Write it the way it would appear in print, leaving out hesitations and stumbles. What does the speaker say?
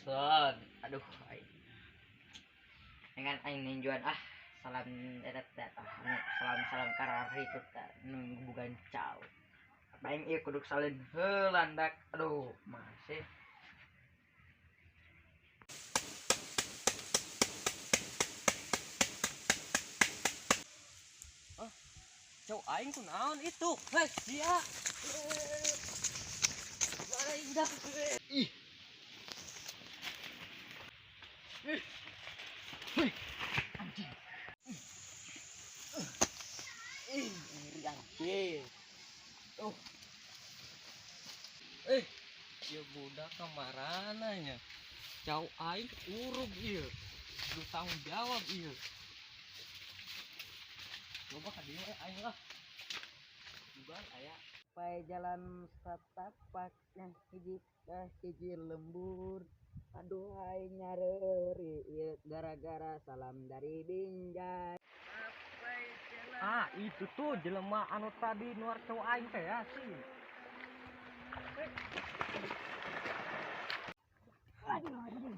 Son. Aduh, aing. Dengan aing ninjuan ah salam eta teh tah anu salam-salam karar itu teh nu bukan cau. Aing ieu kudu salin heula ndak. Aduh, masih. Cau aing kunaon itu? Hei, sia. Ih. Ih. Wih, anjing. Ih, ngeri anjing. Oh. Eh, ieu budak kamarana nya? Cau aing urug ieu. Kudu tanggung jawab ieu. Coba ka dieu we aing lah. Bukan aya. Pai jalan setapak yang hiji ka hiji lembur. Aduh aing nyareuri ieu gara-gara salam dari Binjai. Ah, itu tuh jelema anu tadi nuar cau aing teh ya sih. Aduh, aduh.